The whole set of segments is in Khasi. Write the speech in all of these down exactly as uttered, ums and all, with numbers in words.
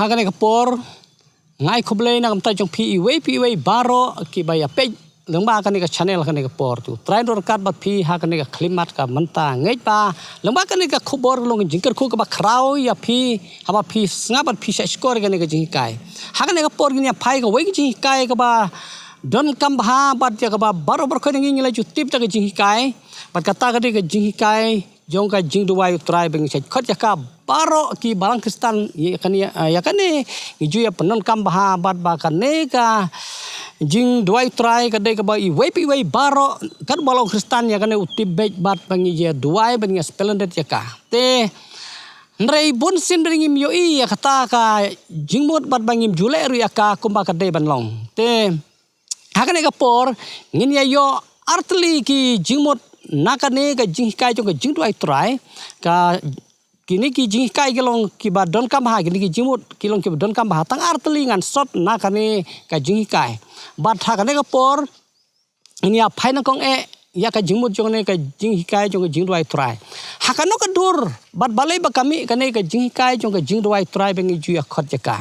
Ha kane ka por, nga ai khublei na ka bynta jong phi iwei pa iwei baroh kiba ïa peit lyngba kane ka channel ha kane ka por. To U Trai un don ryngkat bad phi ha kane ka khyllipmat ka mynta. Ngeit ba lyngba kane ka khubor ka long ka jingkyrkhu kaba khraw ïa phi, haba phi sngap bad phi shahshkor ïa kane ka jinghikai. Ha kane ka por ngin ïa phai kawei ka jinghikai kaba donkam bha bad ïa kaba baroh baroh kane ngi la ju tip da ka jinghikai. Bad kata ka dei ka jinghikai jong ka jingduwai U Trai ba ngi shait khot ïa ka baroh ki balang Khristan ïa kane, ïa kane ngi ju ïa pyndonkam bha bad ba kane ka jingduwai U Trai ka dei kaba iwei pa iwei baroh katba long Khristan ïa kane u tip beit bad ba ngi ïa duwai bad ngi ïa splendid ïa ka. Te hynrei bun sien ba ngim ïohi ïa kata ka jingmut bad ba ngim ju leh ruh ïa ka kumba ka dei ban long. Te ha kane ka por ngin ïa ïoh artylli ki jingmut na kane ka jinghikai jong ka jingduwai U Trai. Ka kine ki jinghikai ki long kiba donkam bha, kine ki jingmut ki long kiba donkam bha. Tang artylli ngan sot na kane ka jinghikai. Bad ha kane ka por ngin ïa phai nyngkong eh ïa ka jingmut jong kane ka jinghikai jong ka jingduwai U Trai. Ha kano ka dur bad balei ba ka mih kane ka jinghikai jong ka jingduwai U Trai ba ngi ju ïa khot ïa ka.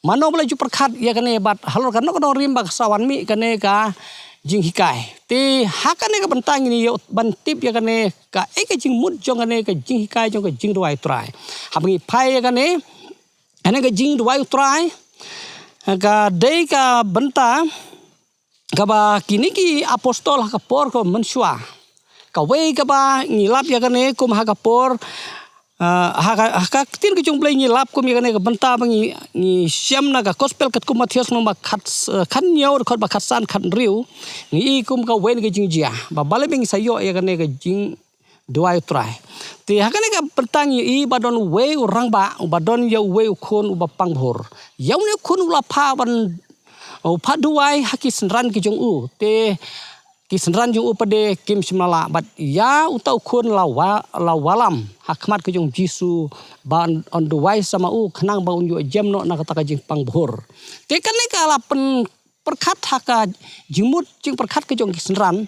Mano ba la ju pyrkhat ïa kane bad halor kano kano rim ba ka sa wan mih kane ka jinghikai. Te ha kane ka bynta ngin ïa ban tip ïa kane kaei ka jingmut jong kane ka jinghikai jong ka jingduwai U Trai. Haba ngi phai ïa kane, kane ka jingduwai U Trai ka dei ka bynta kaba kine ki apostol ha ka por ka mynshuwa. Kawei kaba ngi lap ïa kane kum ha ka por, ah, ha ka, ha ka ktien ka jong U Blei ngi lap kum ïa kane ka bynta ba ngi, ngi shem na ka gospel katkum Mathaios lynnong ba khat, eh, khathynñiew dkhot ba khatsan khathynriew. Ngi i kum kawei na ka jingjia ba balei ba ngi sa ïoh ïa kane ka jing duwai U Trai. Te ha kane ka bynta ngi i ba don uwei u rangbah, uba don ïa uwei u khun uba pang bhur. Ïa une u khun u la phah ban, u phah duwai ha ki synran ki jong u. Te ki synran jong u pat de kim shym la lah bad ïa uta u khun la wa-, la wallam ha khmat ka jong U Jisu ba un, un duwai sa ma u khnang ba un ïoh jem noh na kata ka jingpang bhur. Te kane ka la pyn pyrkhat ha ka jingmut jingpyrkhat ka jong ki synran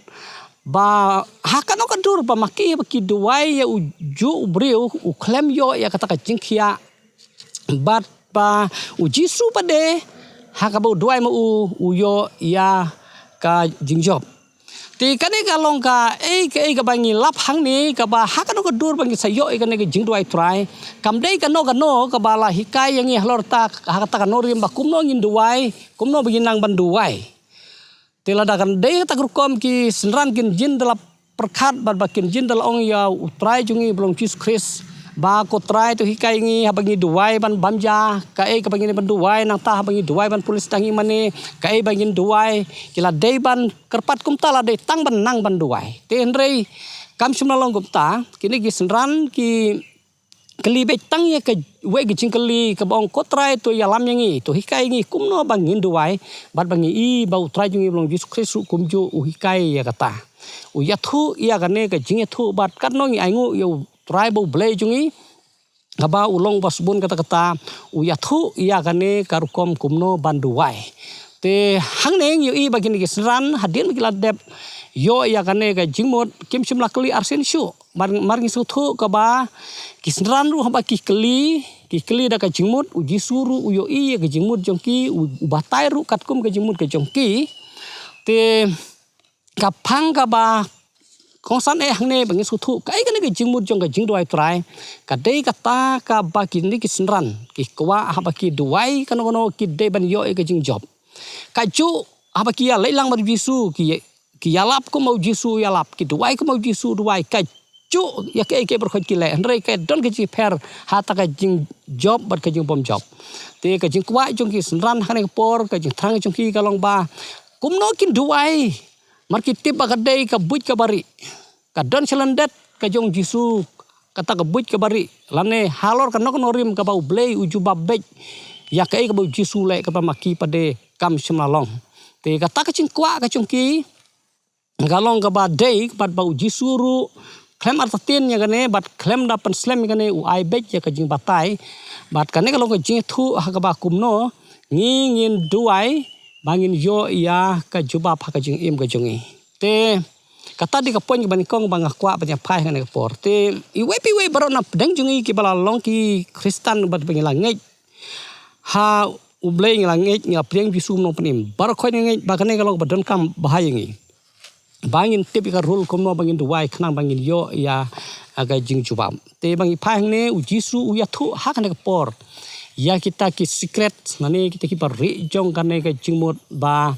ba ha kano ka dur ba ma ki ba ki duwai ïa u juh u briew u khlem ïoh ïa kata ka jingkhiah bad ba U Jisu pat de ha kaba u duwai ma u u ïoh ïa ka jingjop. Te kane ka long kaei kaei kaba ngi lap hangne kaba ha kano ka dur ba ngi sa ïoh ïa kane ka jingduwai U Trai. Kam dei kano kano kaba la hikai ïa ngi halor ta ha kata kano rim ba kumno ngin duwai, kumno ba ngin nang ban duwai. Te lada kan dei kata ka rukom ki synran kin jin da la pyrkhat bad ba kin jin da la ong ïa U Trai jong ngi ba long Jisu Khrist ba ko Trai to hikai ngi haba ngi duwai ban bam ja, kaei kaba ngin ban duwai nangta haba ngi duwai ban pule sdang ïa ngi mane, kaei ba ngin duwai, ki la dei ban kyrpad kumta la dei tang ban nang ban duwai. Te hynrei kam shym la long kumta, kine ki synran ki kylli beit tang ïa kawei ka jingkylli kaba ong ko Trai to ïalam ïa ngi, to hikai ngi kumno ba ngin duwai bad ba ngi i ba U Trai jong ngi ba long Jisu Khrist ruh kumjuh u hikai ïa kata. U ïathuh ïa kane ka jingïathuh bad katno ngi ainguh ïa U Trai ba U Blei jong ngi kaba u long ba sbun katta katta, u ïathuh ïa kane ka rukom kumno ban duwai. Te hangne ngi ïohi ba kine ki synran hadien ba ki la dep ïoh ïa kane ka jingmut kim shym la kylli arsien shuh. Mar, mar ngi sngewthuh kaba ki synran ruh haba ki kylli, ki kylli da ka jingmut, U Jisu ruh u ïohi ïa ka jingmut jong ki, u, u batai ruh katkum ka jingmut ka jong ki. Te ka phang kaba kongsan eh hangne ba ngi sngewthuh kaei kane ka jingmut jong ka jingduwai U Trai. Ka dei kata kaba kine ki synran ki kwah haba ki duwai kano kano ki dei ban ïoh ïa ka jingjop. Kajuh haba ki ïaleit lang bad U Jisu ki, ki ïalap kumba U Jisu ïalap, ki duwai kumba U Jisu duwai, kajuh ïa kaei kaei baroh ki leh. Hynrei ka don ka jingpher ha kata ka jingjop bad ka jingbymjop. Te ka jingkwah jong ki synran ha kane ka por, ka jingthrang jong ki ka long ba kumno kin duwai. Mar ki tip ba ka dei ka buit kaba rieh, ka don sha lyndet ka jong U Jisu kata ka buit kaba rieh, lane halor kano kano rim kaba U Blei u jubab beit ïa kaei kaba U Jisu leh, kaba ma ki pat de kam shym la long. Te kata ka jingkwah ka jong ki ka long kaba dei bad ba U Jisu ruh khlem artatien ïa kane bad khlem da pynslem ïa kane, u ai beit ïa ka jingbatai. Bad kane ka long ka jingïathuh ha kaba kumno ngi ngin duwai ba ngin ïoh ïa ka jubab ha ka jingim ka jong ngi. Te kata dei ka point kaba nyngkong ba nga kwah ban ïa phai ha kane ka por. Te iwei pa iwei baroh na pdeng jong ngi kiba la long ki Khristan bad ba ngi la ngeit Ha U Blei ngi la ngeit, ngi la pdiang Jisu kum u nongpynim. Baroh khoit ngi ngeit ba kane ka long kaba donkam bha ïa ngi. Ba ngin tip ïa ka rule kumno ba ngin duwai khnang ba ngin ïoh ïa ka jingjubab. Te ba ngi phai hangne, U Jisu u ïathuh ha kane ka por ïa kita ki secret, lane kita ki barieh jong kane ka jingmut ba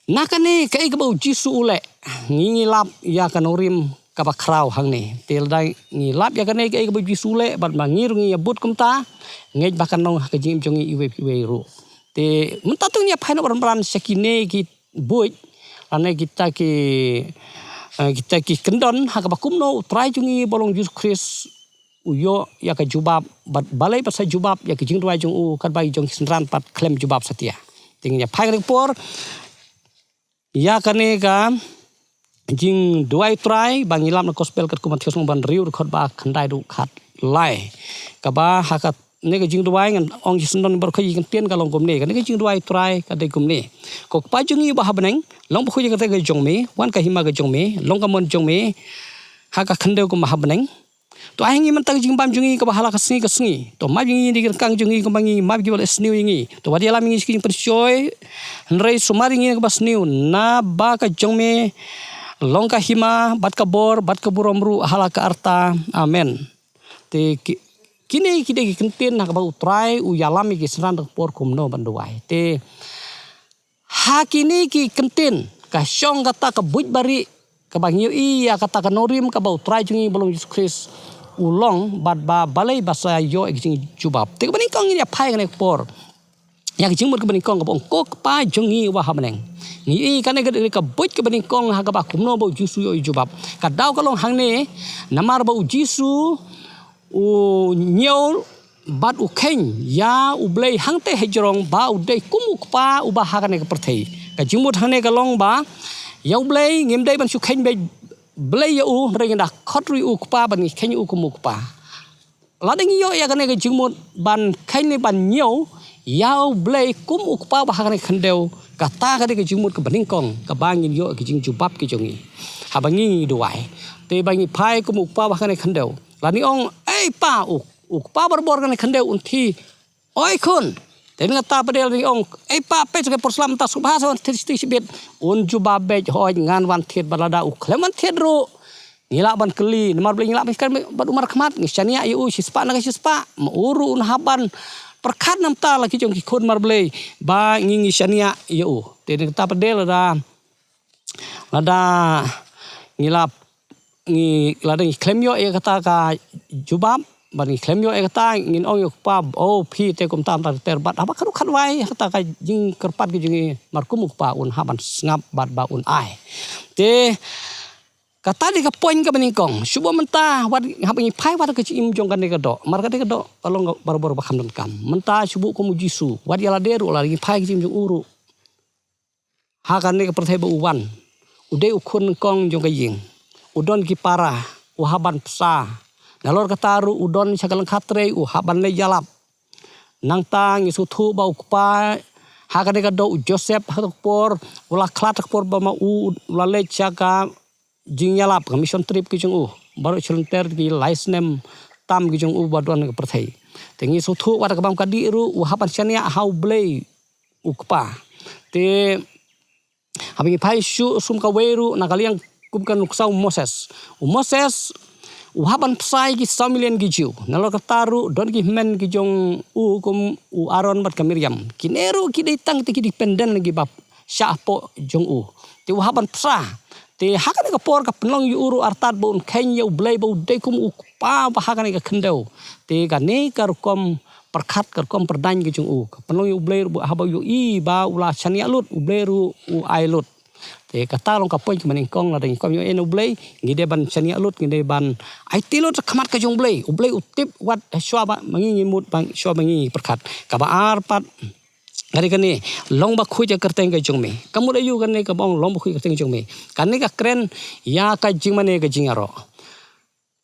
na kane kaei kaba U Jisu u leh, ngi ngi lap ïa ka nongrim kaba khraw hangne. Te lada ngi lap ïa kane kaei kaba U Jisu u leh, bad ma ngi ruh ngi ïabud kumta, ngeit ba kan long ha ka jingim jong ngi iwei pa iwei ruh. Te mynta to ngin ïa phai noh bran bran sha kine ki buit, lane kita ki, eh, kita ki kyndon, ha kaba kumno U Trai jong ngi ba long Jisu Khrist u ïoh ïa ka jubab, bad balei ba sa jubab ïa ka jingduwai jong u, katba ki jong ki synran pat khlem jubab satia. Te ngin ïa phai kane ka por ïa kane ka jingduwai U Trai, ba ngi lap na Gospel katkum u Mathaios lynnong ba hynriew, dkhot ba khyndai haduh khatlai. Kaba ha kane ka jingduwai ngan ong shi syndon baroh kawei ka ktien ka long kumne. Kane ka jingduwai U Trai ka dei kumne: Ko Kpa jong ngi uba ha bneng, long bakhuid ïa ka kyrteng ka jong me, wan ka hima ka jong me, long ka mon jong me ha ka khyndew kumba ha bneng. To ai ha ngi mynta ka jingbam jong ngi kaba ha la ka sngi ka sngi. To map ïa ngi ki ryngkang jong ngi kumba ngi map ïa kiba la sniew ïa ngi. To wat ïalam ïa ngi sha ka jingpynshoi, hynrei sumar ïa ngi na kaba sniew, naba ka jong me long ka hima, bad ka bor, bad ka burom ruh ha la ka rta. Amen. Te ki, kine ki dei ki ktien ha kaba U Trai u ïalam ïa ki synran ha ka por kumno ban duwai. Te ha kine ki ktien ka shong kata ka buit barieh, kaba ngi ïohi ïa kata ka nongrim kaba U Trai jong ngi ba long Jisu Khrist u long, bad ba balei ba sa ïoh ïa ka jingjubab. Te kaba nyngkong ngin ïa phai kane ka por ïa ka jingmut kaba nyngkong kaba ong: Ko Kpa jong ngi uba ha bneng. Ngi ïohi kane ka dei ka buit kaba nyngkong ha kaba kumno ba U Jisu u ïoh ïa ka jubab. Ka daw ka long hangne, namar ba U Jisu u ñiew bad u kheiñ ïa U Blei hangtei hajrong ba u dei kum u Kpa uba ha kane ka pyrthei. Ka jingmut hangne ka long ba ïa U Blei ngim dei ban shu kheiñ beit Blei ïa u, hynrei ngi da khot ruh ïa u Kpa, bad ngi kheiñ ïa u kum u Kpa. Lada ngi ïoh ïa kane ka jingmut ban kheiñ ne ban ñiew ïa U Blei kum u Kpa uba ha kane ka khyndew, kata ka dei ka jingmut kaba nyngkong kaba ngin ïoh ïa ka jingjubab ka jong ngi haba ngi ngi duwai. Te ba ngi phai kum u Kpa uba ha kane ka khyndew, lada ngi ong: Ei Pa, u, u kpa barabor kane ka khyndew un thied, oi khun. Te nangta pat de lada ngi ong: Ei Pa, peit sa ka por sla mynta, sngewbha sa wan thied shiti shibit, un jubab beit: Hooid, ngan wan thied. Bad lada u khlem wan thied ruh, ngi lah ban kylli, namar Blei ngi lah ban shaniah bad u markhmat, ngi shaniah ïa u shispah na ka shispah, ma u ruh un hap ban pyrkhat na ka bynta la ki jong ki khun mar Blei ba ngi ngi shaniah ïa u. Te nangta pat de lada, lada ngi lah, ngi, lada ngi khlem ïoh ïa kata ka jubab, bad ngi khlem ïoh ïa kata, ngin ong ïa u Kpa: O phi te kumta kumta ter. Bad haba khatduh khatwai ha kata ka jingkyrpad ka jong ngi, mar kum u Kpa un hap ban sngap bad ba un ai. Te kata dei ka point kaba nyngkong. Shu buh mynta, wat haba ngi phai wat ka jingim jong kane ka doh, mar kane ka doh ka long barabor ba kham donkam. Mynta shu buh kum U Jisu, wat ïa lade ruh, lada ngi phai ka jingim jong u ruh ha kane ka pyrthei ba u wan, u dei u khun nyngkong jong ka ïing, u don ki para, u hap ban bsa. Nalor kata ruh u don sha ka lyngkha trei, u hap ban leit ïalap. Nangta ngi sngewthuh ba u Kpa ha kane ka doh, u Joseph, ha kata ka por u la khlad, ha ka por ba ma u u la leit sha ka jingïalap, ka mission trip ka jong u. Baroh shi lynter ki lai snem tam ki jong u ba don ha ka pyrthei. Te ngi sngewthuh wat ha ka bam ka dih ruh u hap ban shaniah ha U Blei u Kpa. Te haba ngi phai shuh sum kawei ruh na ka liang kum ka nuksa u Moses. U Moses u hap ban bsa ïa ki saw million ki Jiw. Nalor kata ruh don ki hynmen ki jong u kum u Aaron bad ka Miriam. Kine ruh ki dei tang te ki dependent lagi ba shah hapoh jong u. Te u hap ban bsa. Te ha kane ka por ka pynlong ïa u ruh artat ba un kheiñ ïa U Blei ba u dei kum u Kpa ba ha kane ka khyndew. Te kane ka rukom pyrkhat, ka rukom pyrdaiñ ka jong u ka pynlong ïa U Blei ruh ba haba u ïohi ba u la shaniah lut, U Blei ruh u ai lut. Te kata long ka point kaba nyngkong, lada ngi kwah ïoh ïa U Blei, ngi dei ban shaniah lut, ngi dei ban aiti lut ha khmat ka jong U Blei. U Blei u tip wat shuwa ba ma ngi ngi mut, ba shuwa ba ngi ngi pyrkhat. Kaba ar pat, kane, kane, long bakhuid ïa ka kyrteng ka jong me. Ka mut aïu kane kaba ong long bakhuid ïa ka kyrteng ka jong me? Kane ka kren ïa ka jingmane ka jingïaroh.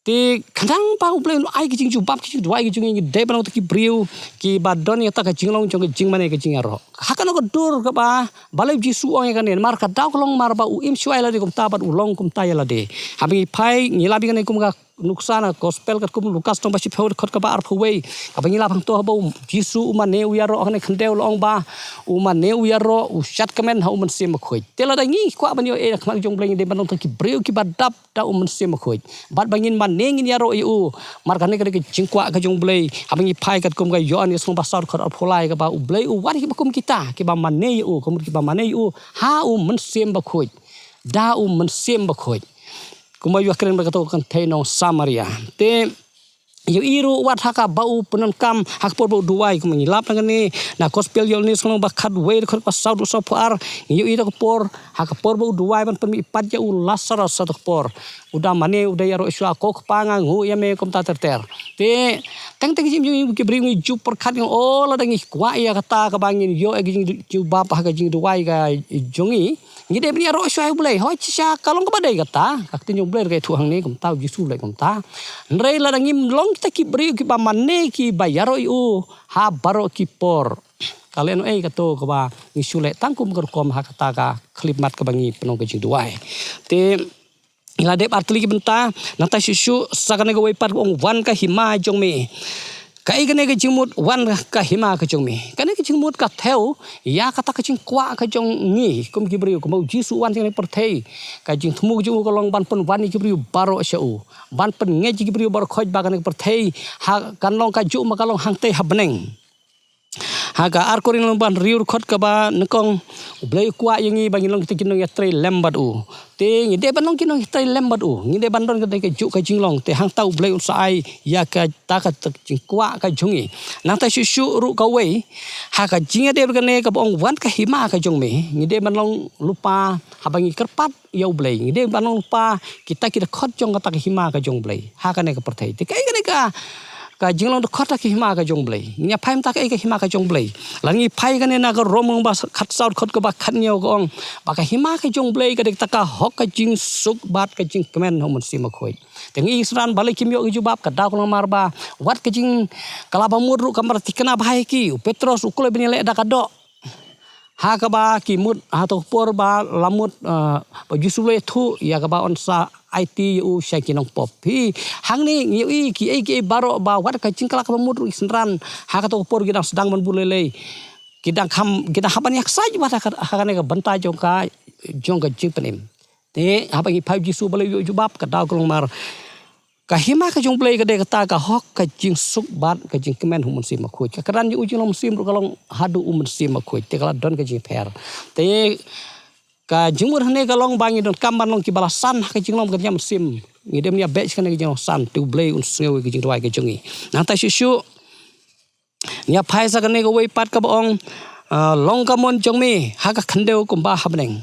Te khnang ba U Blei un ai ka jingjubab ka jingduwai ka jong ngi, ngi dei ban long kita ki briew kiba don ïa kata ka jinglong jong ka jingmane ka jingïaroh. Ha kano ka dur kaba, balei U Jisu u ong ïa kane? Namar ka daw ka long mar ba u im shuwa ïa lade kumta bad u long kumta ïa lade. Haba ngi phai ngi lap ïa kane kum ka nuksa na gospel katkum Lukas lynnong ba shiphew dkhot kaba arphew wei. Kaba ngi lap hangto haba u Jisu u mane u ïaroh ha kane ka khyndew la ong ba u mane u ïaroh u shad kmen ha u Mynsiem Bakhuid. Te lada ngi kwah ban ïoh ei na khmat ka jong u Blei ngi dei ban long tang ki briew kiba dap da u Mynsiem Bakhuid. Bad ba ngin mane ngin ïaroh ïa u. Namar kane ka dei ka jingkwah ka jong u Blei. Haba ngi phai katkum ka Ïoannis lynnong ba saw dkhot arphew lai kaba u Blei u wan kiba kum kita kiba mane ïa u, kum kiba mane ïa u ha u Mynsiem Bakhuid. Da u Mynsiem Bakhuid. Kumba ïa kren ba kato ka kynthei nong Samaria. Te ïohi ruh wat ha kaba u pyndonkam ha ka por ba u duwai kumba ngi lap na kane na gospel Ïoannis lynnong ba khatwei dkhot ba saw dkhot saw phew ar. Ïohi da ka por ha ka por ba u duwai ban pynmih pat ïa u Lasarus ha ka por. U da mane u da ïaroh shuwa ko Kpa nga nguh ïa me kumta ter ter. Te teng teng jingim jong ngi ki briew ngi ju pyrkhat ngi ong lada ngi kwah ïa kata kaba ngin ïoh ïa ka jingjubab ha ka jingduwai ka jong ngi. Ngi dei ban ïaroh shuwa ïa u Blei. Hooid shisha ka long kaba dei kata. Ka ktien jong u Blei ruh ka ïathuh hangne kumta, u Jisu u leh kumta. Hynrei lada ngim long kita ki briew kiba mane kiba ïaroh ïa u ha baroh ki por. Ka lehnohei kato kaba ngi shu leh tang kum ka rukom ha kata ka khyllipmat kaba ngi pynlong ka jingduwai. Te ngi la dep artylli ki bynta, nangta shuh shuh sa kane kawei pat ka ong wan ka hima jong me. Kaei kane ka jingmut wan ka hima ka jong me? Kane ka jingmut ka thew ïa kata ka jingkwah ka jong ngi kum ki briew, kumba u Jisu u wan sha kane ka pyrthei. Ka jingthmu ka jong u ka long ban pynwan ïa ki briew baroh sha u, ban pynngeit ïa ki briew baroh khoit ba kane ka pyrthei ha kan long kajuh ma ka long hangtei ha bneng. Ha ka ar Korinth lynnong ba hynriew dkhot kaba nyngkong, u Blei u kwah ïa ngi ba ngin long kita ki nongïatrei lem bad u. Te ngi dei ban long ki nongïatrei lem bad u. Ngi dei ban don kata kajuh ka jinglong. Te hangta u Blei un sa ai ïa kata ka jingkwah ka jong ngi. Nangta shuh shuh ruh kawei ha ka jingïadei bad kane kaba ong wan ka hima ka jong me. Ngi dei ban long lypa haba ngi kyrpad ïa u Blei. Ngi dei ban long lypa kita ki dkhot jong kata ka hima ka jong u Blei ha kane ka pyrthei. Te kaei kane ka ka jinglong dkhot ka hima ka jong u Blei? Ngi ïa phai mynta kaei ka hima ka jong u Blei? Lada ngi phai kane na ka Rom lynnong ba khatsaw dkhot kaba khathynñiew ka ong ba ka hima ka jong u Blei ka dei kata ka hok, ka jingsuk bad ka jingkmen ha u Mynsiem Bakhuid. Te ngi ïohi sdang balei kim ïoh ka jubab? Ka daw ka long namar ba wat ka jingkylla bamut ruh kam pat thikna bha ïa ki. U Petros u kloi ban ïaleh da ka doh. Ha kaba ki mut, ha kato ka por ba la mut, eh, ba u Jisu u la ïathuh ïa kaba un sa aiti ïa u sha ki nongpop. Hi, hangne ngi ïohi kiei kiei baroh ba wat ka jingkylla kaba mut ruh ki synran ha kato ka por ki dang sdang ban bun lei lei. Ki dang kham, ki dang hap ban ïaksaid wat ha ka, ha kane ka bynta jong ka, jong ka jingpynim. Te haba ngi phai, u Jisu balei u ïoh jubab? Ka daw ka long namar ka hima ka jong u Blei ka dei kata ka hok, ka jingsuk bad ka jingkmen ha u Mynsiem Bakhuid. Ka kyrdan jong u jinglong mynsiem ruh ka long haduh u Mynsiem Bakhuid. Te ka la don ka jingpher. Te ka jingmut hangne ka long ba ngi donkam ban long kiba la san ha ka jinglong ka jingmynsiem. Ngi dei ban ïabeh sha kane ka jinglong san, te u Blei un sngew ïa ka jingduwai ka jong ngi. Nangta shuh shuh ngi ïa phai sa kane kawei pat kaba ong, ah, long ka mon jong me ha ka khyndew kumba ha bneng.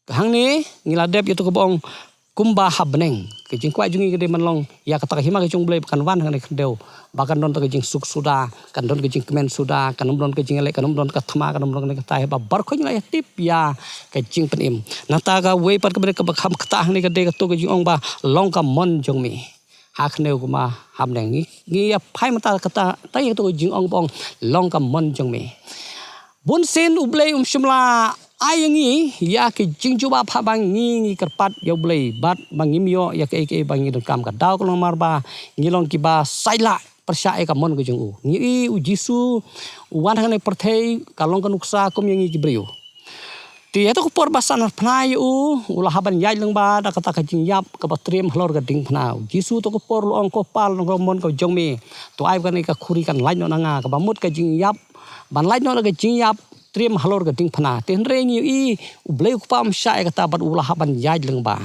Hangne ngi la dep ïa kato kaba ong kumba ha bneng. Ka jingkwah jong ngi ka dei ban long ïa kata ka hima ka jong u Blei ba kan wan ha kane ka khyndew, ba kan don kata ka jingsuk suda, kan don ka jingkmen suda, kan ym don ka jingïaleh, kan ym don ka thma, kan ym don ka thma, ba baroh ngi la ïa tip ïa ka jingpynim. Nangta kawei pat kaba dei kaba kham ktah hangne ka dei kato ka jingong ba long ka mon jong me ha khyndew kumba ha bneng. Ngi, ngi ïa phai mynta kata, ta ïa kato ka jingong ba ong long ka mon jong me. Bun sien u Blei um shym la ai ïa ngi ïa ki jingjubab haba ngi, ngi kyrpad ïa u Blei bad ba ngim ïoh ïa kaei kaei ba ngi donkam. Ka daw ka long namar ba ngi long kiba said lah pyrshah ïa ka mon ka jong u. Ngi ïohi u Jisu u wan ha kane ka pyrthei ka long ka nuksa kum ïa ngi ki briew. Te ha kato ka por ba san phna ïa u, u la hap ban ïaid lyngba da kata ka jingïap kaba triem halor ka diengphna. U Jisu kato ka por u la ong, ko Kpa, long ka mon ka jong me. To ai ba kane ka khuri kan lait noh na nga, kaba mut ka jingïap, ban lait noh na ka jingïap triem halor ka diengphna. Te hynrei ngi ïohi u Blei u Kpa um shah ïa kata bad u la hap ban ïaid lyngba.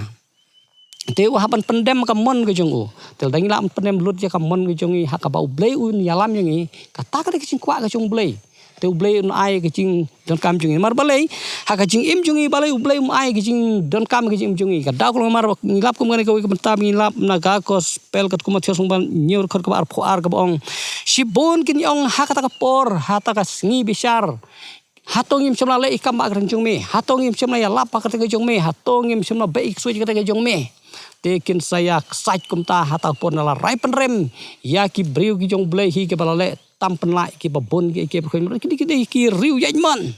Te u hap ban pyndem ka mon ka jong u. Te lada ngi lah ban pyndem lut ïa ka mon ka jong ngi ha kaba u Blei un ïalam ïa ngi, kata ka dei ka jingkwah ka jong u Blei. Te u Blei un ai ka jingdonkam jong ngi. Namar balei? Ha ka jingim jong ngi balei u Blei um ai ka jingdonkam ka jingim jong ngi? Ka daw ka long namar ba ngi lap kum kane kawei ka bynta ba ngi lap na ka Gospel katkum u Mathaios lynnong ba hynñiew dkhot kaba arphew ar kaba ong, shibun kin ong ha kata ka por, ha kata ka sngi bishar, hato ngim shym la leh ïa ka kam ba kren jong me? Hato ngim shym la ïalap ha ka kyrteng ka jong me? Hato ngim shym la beh ïa ki ksuid ha ka kyrteng ka jong me? Te kin sa ïa ksaid kumta ha kata ka por, na la rai pynrem ïa ki briew ki jong u Blei hi kiba la leh tam pynlait, kiba bun ki, ki, ki, ki, ki, ki riew ïaid mon.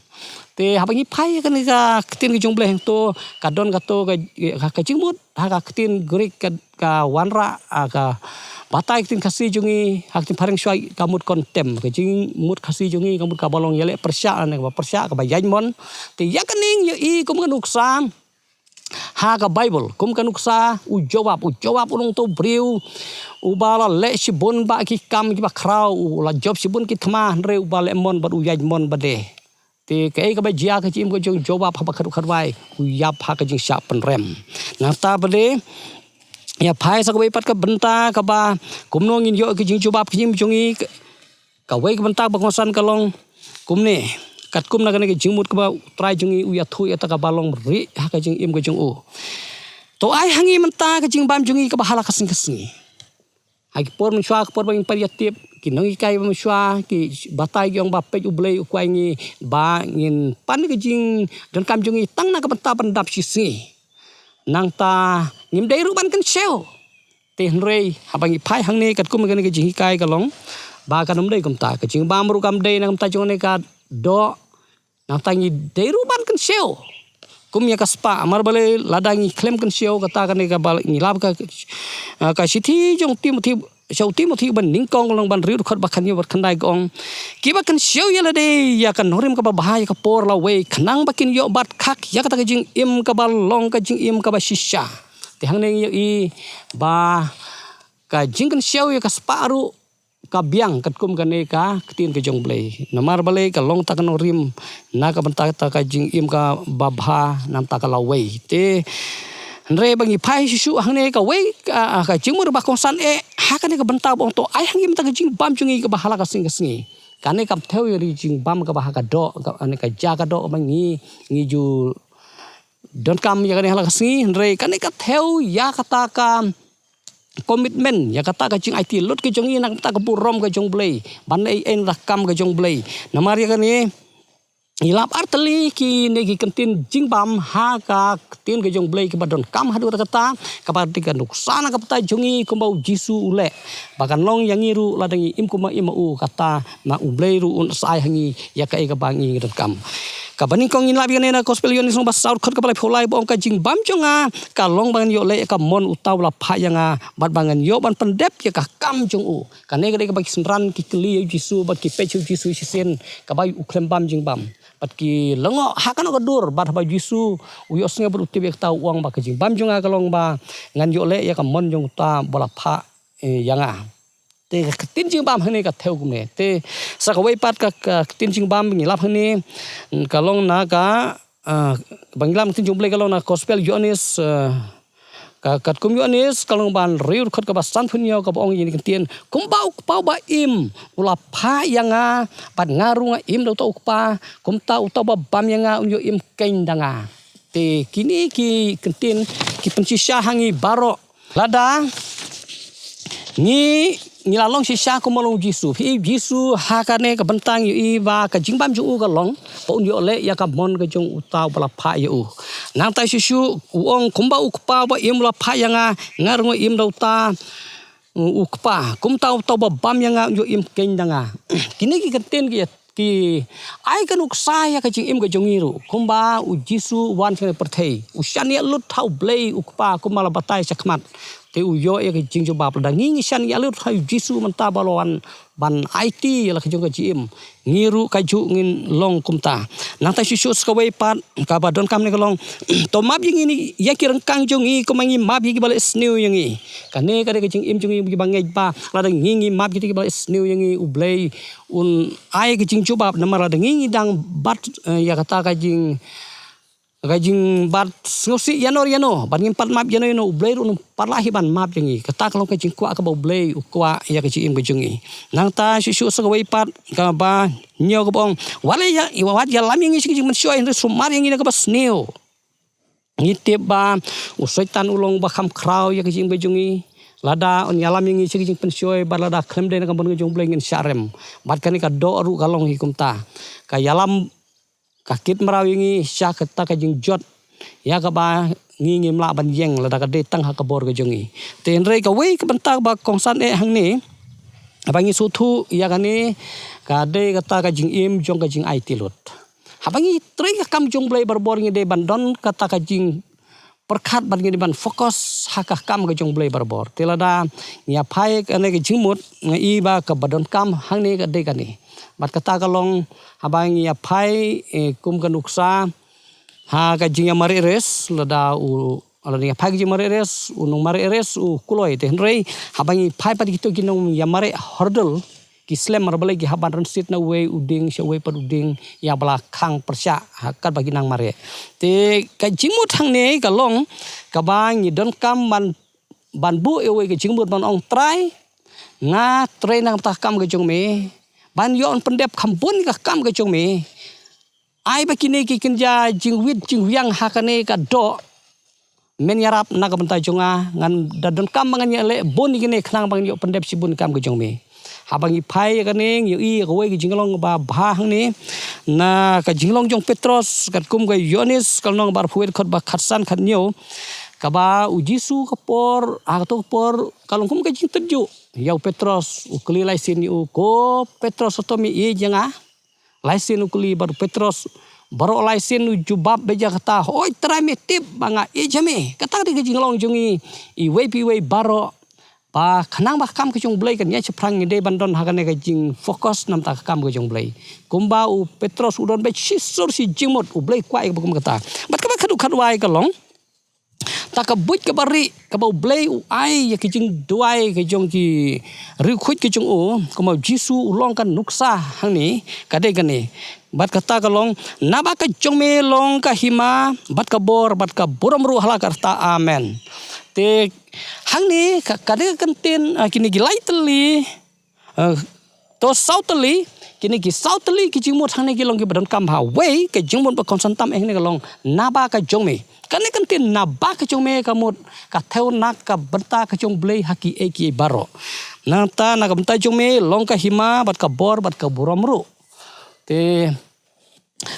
Te haba ngi phai kane ka ktien ka jong U Blei hangto, ka don kato ka, ka, ka jingmut ha ka ktien Greek ka, ka wanrah, ah, ka batai ktien Khasi jong ngi, ha ktien phareng shuwa ka mut condemn, ka jingmut Khasi jong ngi ka mut kaba long ïaleh pyrshah, ne kaba pyrshah, kaba ïaid mon. Te ïa kane ngi ïohi kum ka nuksa ha ka Baibl, kum ka nuksa u Jobab, u Jobab u long uto u briew uba la leh shibun bah ki kam kiba khraw, u la jop shibun ki thma, hynrei uba leh mon bad u ïaid mon bad de. Te kaei kaba jia ka jingim ka jong u Jobab? Haba khatduh khatwai u ïap ha ka jingshah pynrem. Nangta pat de, ïa phai sa kawei pat ka bynta kaba kumno ngin ïoh ka jingjubab ka jingim jong ngi. Kawei ka bynta ba kongsan ka long kumne, katkum na kane ka jingmut kaba U Trai jong ngi u ïathuh ïa kata kaba long rieh ha ka jingim ka jong u. To ai ha ngi mynta ka jingbam jong ngi kaba ha la ka sngi ka sngi. Ha ki por mynshuwa, ka por ba ngin peit ïa tip, ki nonghikai ba mynshuwa ki batai ki ong ba peit, U Blei u kwah ïa ngi ba ngin pan ka jingdonkam jong ngi tang na ka bynta ban dap shisngi. Nangta ngim dei ruh ban kynshew. Te hynrei haba ngi phai hangne, katkum kane ka jinghikai ka long ba kan ym dei kumta, ka jingbam ruh kam dei na ka bynta jong kane ka doh. Nangta ngi dei ruh ban kynshew kum ïa ka spah. Namar balei? Lada ngi khlem kynshew, kata kane kaba ngi lap ka, ka shithi jong Timothi, sha u Timothi ba nyngkong, lynnong ba hynriew, dkhot ba khathynñiew bad khathynriew ka ong, kiba kynshew ïa lade ïa ka nongrim kaba bha ïa ka por lawei, khnang ba kin ïoh bat khak ïa kata ka jingim kaba long ka jingim kaba shisha. Te hangne ngi ïohi ba ka jingkynshew ïa ka spah ruh ka biang katkum kane ka ktien ka jong U Blei. Namar balei? Ka long ta ka nongrim na ka bynta kata ka jingim kaba bha, namta ka lawei. Te hynrei ba ngi phai shuh shuh hangne, kawei ka, ka jingmut ba kongsan eh ha kane ka bynta ba ong to ai ha ngi mynta ka jingbam jong ngi kaba ha la ka sngi ka sngi. Kane kam thew ïa ka jingbam kaba ha ka doh, ka, kane ka jia ka doh ba ngi, ngi ju donkam ïa kane ha la ka sngi, hynrei kane ka thew ïa kata ka commitment, ïa kata ka jingaiti lut ka jong ngi na ka bynta ka burom ka jong U Blei, ban ei ei na ka kam ka jong U Blei. Namar ïa kane ngi lap artylli kine ki kyntien jingbam ha ka ktien ka jong U Blei kiba donkam haduh katta, kaba dei ka nuksa na ka bynta jong ngi kumba U Jisu u leh, ba kan long ïa ngi ruh lada ngi im kumba im ma u, kata ma U Blei ruh un sa ai ha ngi ïa kaei kaba ngi donkam. Kaba nyngkong ngin lap ïa kane na Gospel Ïoannis lynnong ba saw, dkhot kaba laiphew lai, ba ong, ka jingbam jong nga ka long ba ngan ïoh leh ïa ka mon uta uba la phah ïa nga, bad ba ngan ïoh ban pyndep ïa ka kam jong u. Kane ka dei kaba ki synran ki kylli ïa U Jisu bad ki peit sha U Jisu shisien, kaba u khlem bam jingbam. Bad ki lyngngoh ha kano ka dur, bad haba U Jisu u ïohsngew bad u tip ïa kata, u ong ba ka jingbam jong nga ka long ba ngan ïoh leh ïa ka mon jong uta uba la phah, eh, ïa nga. Te ka ktien jingbam hangne ka thew kumne. Te sa kawei pat ka, ka ktien jingbam ngi lap hangne, ka long na ka, ah, ba ngi lap ktien jong U Blei ka long na Gospel Ïoannis, ah, ka, katkum Ïoannis ka lynnong ba hynriew, dkhot kaba sanphew hynñiew, kaba ong ïa kine ki ktien, kumba u Kpa uba im u la phah ïa nga, bad nga ruh nga im da uta u Kpa, kumta uta uba bam ïa nga un ïoh im keiñ da nga. Te kine ki ktien ki pynshisha ha ngi baroh. Lada ngi, ngi la long shisha kumba long U Jisu. Phi i U Jisu ha kane ka bynta ngi ïohi ba ka jingbam jong u ka long ba un ïoh leh ïa ka mon ka jong uta uba la phah ïa u. Nangta shuh shuh u ong, kumba u Kpa uba im u la phah ïa nga, nga ruh nga im da uta u Kpa, kumta uta uba bam ïa nga un ïoh im keiñ da nga. Kine ki ktien ki, ki ai ka nuksa ïa ka jingim ka jong ngi ruh. Kumba U Jisu u wan sha kane ka pyrthei, u shaniah lut ha U Blei u Kpa, kumba la batai shakhmat. Te u ïoh ïa ka jingjubab. Lada ngi, ngi shaniah lut ha U Jisu mynta ba la wan ban aiti ïa la ka jong ka jingim, ngi ruh kajuh ngin long kumta. Nangta shuh shuh sa kawei pat kaba donkam ne ka long, to map ïa ngi, ïa ki ryngkang jong ngi kumba ngi map ïa kiba leh sniew ïa ngi. Kane ka dei ka jingim jong ngi kiba ngeit ba lada ngi, ngi map ïa kiba leh sniew ïa ngi, U Blei un ai ka jingjubab. Namar lada ngi, ngi dang bat, eh, ïa kata ka jing, ka jingbat sngewsih ïano ïano, bad ngim pat map ïano ïano, U Blei ruh un pat lah hi ban map ïa ngi. Kata ka long ka jingkwah kaba U Blei u kwah ïa ka jingim ka jong ngi. Nangta shuh shuh sa kawei pat kaba hynñiew kaba ong, wat ïa, wat ïalam ïa ngi sha ka jingpynshoi, hynrei sumar ïa ngi na kaba sniew. Ngi tip ba u Soitan u long ba kham khraw ïa ka jingim ka jong ngi. Lada un ïalam ïa ngi sha ka jingpynshoi, bad lada khlem dei na ka mon ka jong U Blei ngin shah rem. Bad kane ka doh ruh ka long hi kumta. Ka ïalam, ka kit mraw ïa ngi sha kata ka jingjot ïa kaba ngi, ngim lah ban ïeng lada ka dei tang ha ka bor ka jong ngi. Te hynrei kawei ka bynta ba kongsan eh hangne ba ngi sngewthuh ïa kane, ka dei kata ka jingim jong ka jingaiti lut. Haba ngi trei ka kam jong Blei barabor ngi dei ban don kata ka jingpyrkhat bad ngi dei ban focus ha ka kam ka jong Blei barabor. Te lada ngi ïa phai kane ka jingmut nga i ba kaba donkam hangne ka dei kane. Bad kata ka long haba ngi ïa phai, eh, kum ka nuksa ha ka jingïamareh res lada u Lada ngi phai ka jingmareh res, u nongmareh res u kloi te, hynrei haba ngi phai pat kito ki nongïamareh hurdle, ki slem marbalei ki hap ban rynsied na uwei u dieng sha uwei pat u dieng ïa ba la khang pyrshah ha katba ki nang mareh. Te ka jingmut hangne ka long kaba ngi donkam ban, ban buh ïa uwei ka jingmut ban ong Trai, nga trei na ka bynta ka kam ka jong me, ban ïoh ban pyndep kham bun ka kam ka jong me. Ai ba kine ki kynja jingwit jingwiang ha kane ka doh men ïarap na ka bynta jong nga, ngan da donkam ba ngan ïaleh bun ïa kine khnang ba ngan ïoh pyndep shibun kam ka jong me. Haba ngi phai ïa kane ngi ïohi ïa kawei ka jinglong ba bha hangne na ka jinglong jong Petros katkum ka Ïoannis ka lynnong ba arphew wei dkhot ba khatsan khathynñiew. Kaba u Jisu ka por, ha kato ka por ka long kum ka jingtynjuh ïa u Petros, u kylli lai sien ïa u, ko Petros, hato me ïeit ïa nga? Lai sien u kylli bad u Petros baroh lai sien u jubab beit ïa kata, hooid Trai me tip ba nga ïeit ïa me. Kata ka dei ka jinglong jong ngi iwei pa iwei baroh ba khnang ba ka kam ka jong Blei kan ïaid shaphrang ngi dei ban don ha kane ka jingfocus na bynta ka kam ka jong Blei. Kumba u Petros u don beit shisur shi jingmut, u Blei kwah ïa kaba kum kata. Bad kaba khadduh khadwai ka long ta ka buit kaba rieh kaba u Blei u ai ïa ki jingduwai ka jong ki riewkhuid ka jong u, kumba u Jisu u long ka nuksa hangne ka dei kane. Bad kata ka long, naba ka jong me long ka hima bad ka bor bad ka burom ruh ha la karta. Amen. Te hangne ka, ka dei ka kyntien, ah, kine ki lai tylli, eh, to saw tylli, kine ki saw tylli ki jingmut hangne ki long kiba donkam ha wei ka jingmut ba kongsan tam eh hangne ka long naba ka jong me. Kane ka kyntien naba ka jong me ka mut ka thew na ka bynta ka jong Blei ha kiei kiei baroh. Nangta na ka bynta jong me long ka hima bad ka bor bad ka burom ruh. Te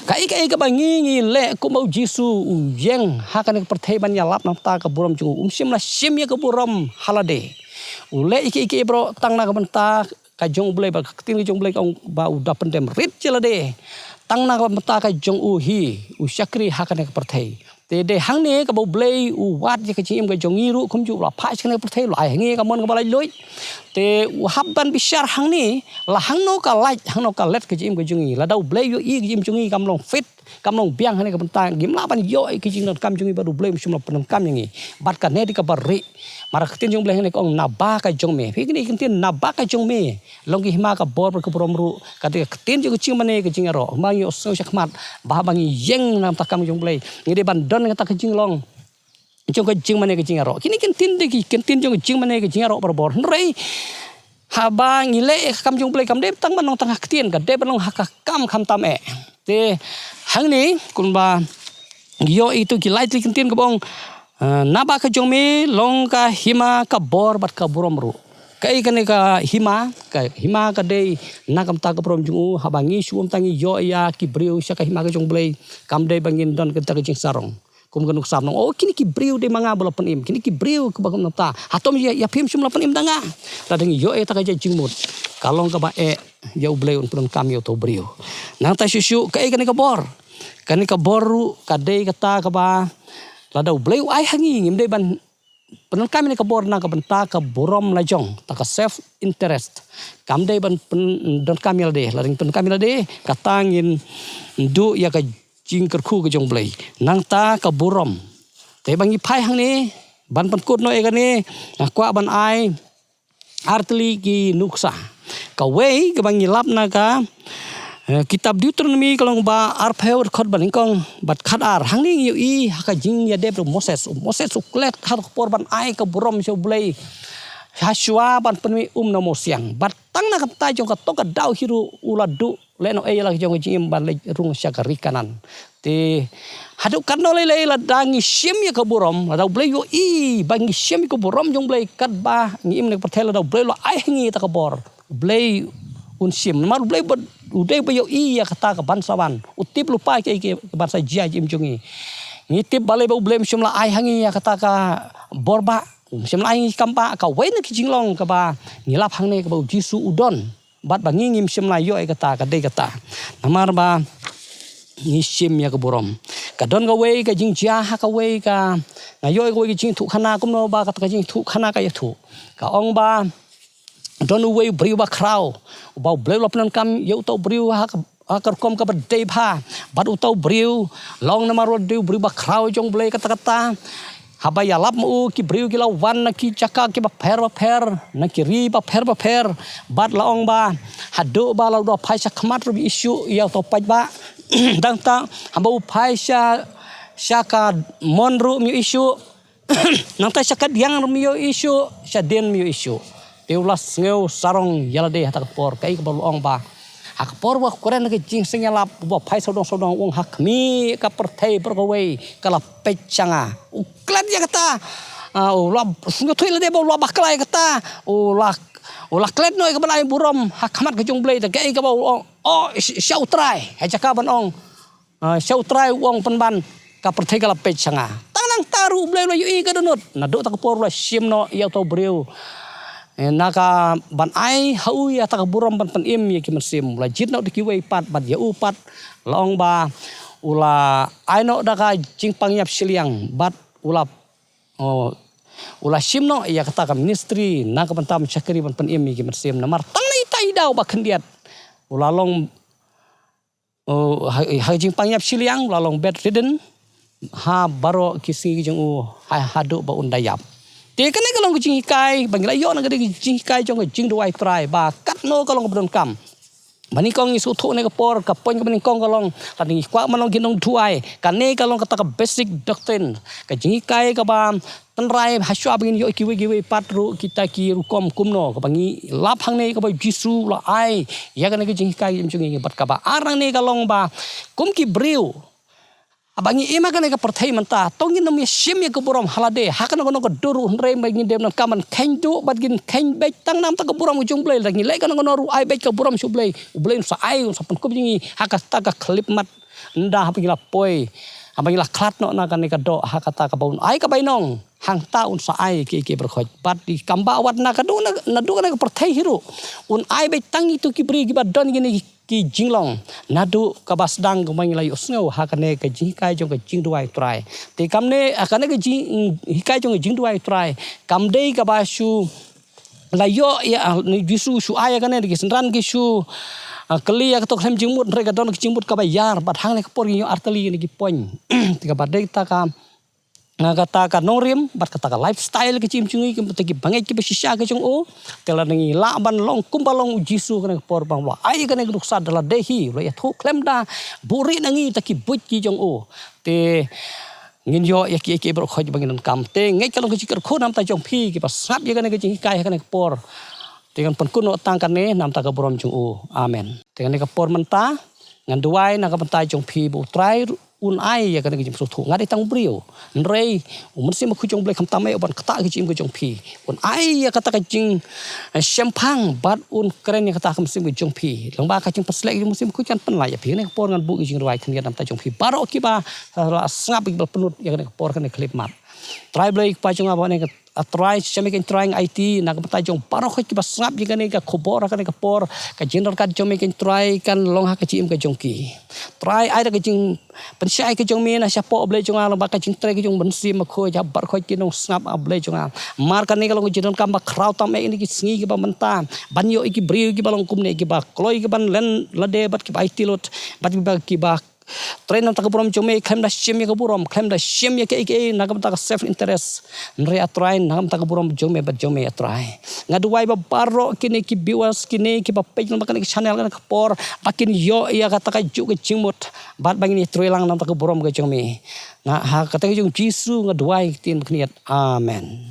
kaei kaei kaba ngi ngi leh kumba u Jisu u ïeng ha kane ka pyrthei ban ïalap na ka bynta ka burom jong u, um shym la shim ïa ka burom ha lade. U leh ïa kiei kiei baroh tang na ka bynta ka jong u Blei, ba ka ktien ka jong u Blei ka ong ba u da pyndem rit ïa lade tang na ka bynta ka jong u hi, u shakri ha kane ka pyrthei. Te dei hangne kaba u Blei u wad ïa ka jingim ka jong ngi ruh kumjuh, u la phah sha kane ka pyrthei, u la ai ha ngi ïa ka mon kaba laitluid. Te u hap ban bishar hangne la hangno ka lait hangno ka let ka jingim ka jong ngi. Lada u Blei u ïohi ka jingim jong ngi kam long fit, kam long biang hangne ka bynta, ngim lah ban ïoh ïa ka jingdonkam jong ngi bad u Blei um shym la pyndonkam ïa ngi. Bad kane dei kaba rieh. Namar ka ktien jong u Blei hangne ka ong naba ka jong me. Phi, kane ka ktien naba ka jong me long ka hima, ka bor bad ka burom ruh. Ka dei ka ktien jong ka jingmane ka jingïaroh. Hima ngi ïohsngew sha khmat ba haba ngi ïeng na ka bynta ka kam jong u Blei ngi dei ban don kata ka jinglong jong ka jingmane ka jingïaroh. Kine ki ktien dei ki ktien jong ka jingmane ka jingïaroh barabor. Hynrei haba ngi leh ïa ka kam jong u Blei kam dei tang ban long tang ha ktien, ka dei ban long ha ka kam khamtam eh. Te hangne kumba ngi ïoh ïa kito ki lai tylli ki ktien kaba ong, eh, naba ka jong me long ka hima, ka bor bad ka burom ruh. Kaei kane ka hima? Ka hima ka dei na ka bynta ka burom jong u. Haba ngi shu ym tang ngi ïoh ïa ki briew sha ka hima ka jong u Blei, kam dei ba ngin don kata ka jingsarong. Kum ka nuksa ba ong, oh, kine ki briew dei ma nga ba la pynim, kine ki briew kaba kum nangta. Hato ïa, ïa phim shym la pynim da nga? Lada ngi ïoh ïa kata ka jingmut, ka long kaba eh ïa u Blei un pyndonkam ïa uto u briew. Nangta shuh shuh kaei kane ka bor? Kane ka bor ruh ka dei kata kaba lada u Blei u ai ha ngi, ngim dei ban pyndonkam ïa kane ka bor na ka bynta ka burom la jong, ta ka self interest. Kam dei ban pyndonkam ïa lade, lada ngi pyndonkam ïa lade kata ngin duh ïa ka jingkyrkhu ka jong u Blei. Nangta ka burom. Te ba ngi phai hangne ban pynkut noh ïa kane, nga kwah ban ai ar tylli ki nuksa. Kawei kaba ngi lap na ka, eh, kitab Deuteronomi ka long ba arphew dkhot ba nyngkong bad khatar. Hangne ngi ïohi ha ka jingïadei bad u Moses. U Moses u klet ha ka por ban ai ka burom sha u Blei, ha shuwa ban pynmih um na u mawsiang. Bad tang na ka bynta jong kato ka daw hi ruh u la duh lehnohei ïa la ka jong ka jingim ban leit rung sha ka ri Kanaan. Te haduh katno lei lei lada ngi shim ïa ka burom, lada u Blei u ïohi ba ngi shim ïa ka burom jong u Blei katba ngi im na ka pyrthei, lada u Blei u la ai ha ngi ïa kata ka bor. U Blei un shim, namar u Blei ba, u dei ba ïohi ïa kata kaban sa wan. U tip lypa ïa kaei kaban sa jia ha ka jingim jong ngi. Ngi tip balei ba u Blei um shym la ai ha ngi ïa kata ka bor bah, um shym la ai ha ngi kam bah. Kawei na ki jinglong kaba ngi lap hangne kaba u Jisu u don. Bad ba ngi ngim shym la ïoh ïa kata, ka dei kata. Namar ba ngi shim ïa ka burom. Ka don kawei ka jingjia ha kawei ka, nga ïoh kawei ka jingthoh khana kumno ba kata ka jingthoh khana ka ïathuh. Ka ong ba don uwei u briew bakhraw uba U Blei u la pyndonkam ïa uta u briew ha ka, ha ka rukom kaba dei bha. Bad uta u briew la ong namar u dei u briew bakhraw jong U Blei katta katta, haba ïalap ma u ki briew ki la wan na ki jaka kiba pher bapher, na ki ri bapher bapher. Bad la ong ba haduh ba la dep phai sha khmat ruh ym ïohi shuh ïa uta u paidbah. Nangta haba u phai sha, sha ka mon ruh ym ïohi shuh. Nangta sha kadiang ruh ym ïohi shuh, shadien ym ïohi shuh. Te u la sngew sarong ïa lade ha kata ka por, kaei kaba u la ong ba ha ka por ba u kren ka jingsngewlap, uba phai sawdong sawdong, u ong ha khmih ka pyrthei baroh kawei ka la peit sha nga. U klet ïa kata, ah, u la sngewthuh ïa lade ba u la bakla ïa kata, u la, u la klet noh ïa ka ban ai burom ha khmat ka jong U Blei, te kaei kaba u ong, oh, sh-, sha U Trai, ha jaka ban ong, ah, sha U Trai u ong pynban ka pyrthei ka la peit sha nga. Tang nangta ruh U Blei u la ïohi ka dohnud. Naduh kata ka por u la shim noh ïa uta u briew, eh, na ka ban ai ha u ïa kata ka burom ban pynim ïa ki mynsiem. U la jied noh da kiwei pat, bad ïa u pat la ong ba u la ai noh da ka jingpang ïap shiliang, bad u la, oh, u la shim noh ïa kata ka ministry na ka bynta ban shakri ban pynim ïa ki mynsiem. Namar tang na ita i daw ba khyndiat u la long, oh, ha, ha ka jingpang ïap shiliang, u la long bedridden ha baroh ki sngi ki jong u, ha, haduh ba un da ïap. Te kane ka long ka jinghikai ba ngi la ïoh na ka jinghikai jong ka jingduwai Trai ba katno ka long kaba donkam. Ba nyngkong ngi sngewthuh kane ka por, ka point kaba nyngkong ka long, lada ngi kwah ban long ki nongduwai, kane ka long kata ka basic doctrine, ka jinghikai kaba tynrai ha shuwa ba ngin ïoh kiwei kiwei pat ruh kita ki rukom kumno, kaba ngi lap hangne kaba U Jisu u la ai ïa kane ka jinghikai jong ngi. Bad kaba ar nangne ka long ba kum ki briew, haba ngi im ha kane ka pyrthei mynta, to ngin ym ïa shim ïa ka burom ha lade ha kano kano ka dur ruh, hynrei ba ngin dei ban kheiñ duh bad ngin kheiñ beit tang na ka bynta ka burom ka jong U Blei. Lada ngi leh kano kano ruh, ai beit ka burom sha U Blei, U Blei un sa ai, un sa pynkup ïa ngi ha kata ka khyllipmat. Ynda haba ngi la poi, haba ngi la khlad noh na kane ka doh, ha kata kaba un ai ka bainong, hangta un sa ai kiei kiei baroh khoit. Bad i kam ba wat na ka doh na, naduh kane ka pyrthei hi ruh, un ai beit tang ïa kito ki briew kiba don kine ki, ki jinglong. Naduh kaba sdang kaba ngi la ïohsngew ha kane ka jinghikai jong ka jingduwai Trai. Te kumne, ha kane ka jing, hikai jong ka jingduwai Trai, kam dei kaba shu la ïoh ïa, ah, U Jisu shu ai ïa kane, ki synran ki shu, ah, kylli ïa kato ka khlem jingmut, hynrei ka don ka jingmut kaba ïar, bad hangne ka por ngi ïoh artylli ne ki point. Te kaba dei kata ka, ah, kata ka nongrim bad kata ka lifestyle ka jingim jong ngi, kata ki bangeit kiba shisha ka jong u. Te lada ngi lah ban long kumba long U Jisu kane ka por, ba u la ai kane ka nuksa da lade hi, u la ïathuh khlem da buhrieh na ngi da ki buit ki jong u. Te ngin ïoh ïa kiei kiei baroh khoit ba ngin donkam. Te ngeit ka long ka jingkyrkhu na ka bynta jong phi kiba sngap ïa kane ka jinghikai ha kane ka por. Te ngan pynkut noh tang kane na ka bynta ka burom jong u. Amen. Te kane ka por mynta ngan duwai na ka bynta jong phi ba U Trai un ai ïa kane ka jingsngewthuh. Nga dei tang u briew, hynrei U Mynsiem Bakhuid jong U Blei khamtam eh u ban ktah ka jingim ka jong phi. Un ai ïa kata ka jing, eh, shemphang bad un kren ïa kata ka mynsiem ka jong phi. Lyngba ka jingpynshlur ka jong U Mynsiem Bakhuid kan pynlait ïa phi. Kane ka por ngan buh ka jingduwai khyndiat na ka bynta jong phi baroh kiba, eh, la sngap, kiba la pynlut ïa kane ka por, kane ka khyllipmat. Trai Blei Kpa jong nga, ba ne ka, ah, Trai, Sha Me Keiñ Trai nga aiti na ka bynta jong baroh khoit kiba sngap ïa kane ka khubor ha kane ka por. Ka jingdon ka jong Me Keiñ Trai kan long ha ka jingim ka jong ki. Trai, ai da ka jing pynshai ka jong Me na shapoh, Blei jong nga, lyngba ka jingtrei ka jong U Mynsiem Bakhuid ha baroh khoit ki nongsngap, ah, Blei jong nga. Namar kane ka long ka jingdonkam ba khraw tam eh ha kine ki sngi kiba mynta, ban ïoh ïa ki briew kiba long kumne, kiba kloi, kiban len lade bad kiba aiti lut, bad kiba, kiba trei na ka bynta ka burom jong Me, khlem da shim ïa ka burom, khlem da shim ïa kiei kiei na ka bynta ka self interest. Hynrei, ah Trai, na ka bynta ka burom jong Me bad jong Me, ah Trai. Nga duwai ba baroh kine ki viewers, kine kiba peit lyngba kane ka channel kane ka por, ba kin ïoh ïa kata kajuh ka jingmut, bad ba ngin ïatrei lang na ka bynta ka burom ka jong Me. Nga, ha ka kyrteng jong U Jisu nga duwai, ktien khyndiat. Amen.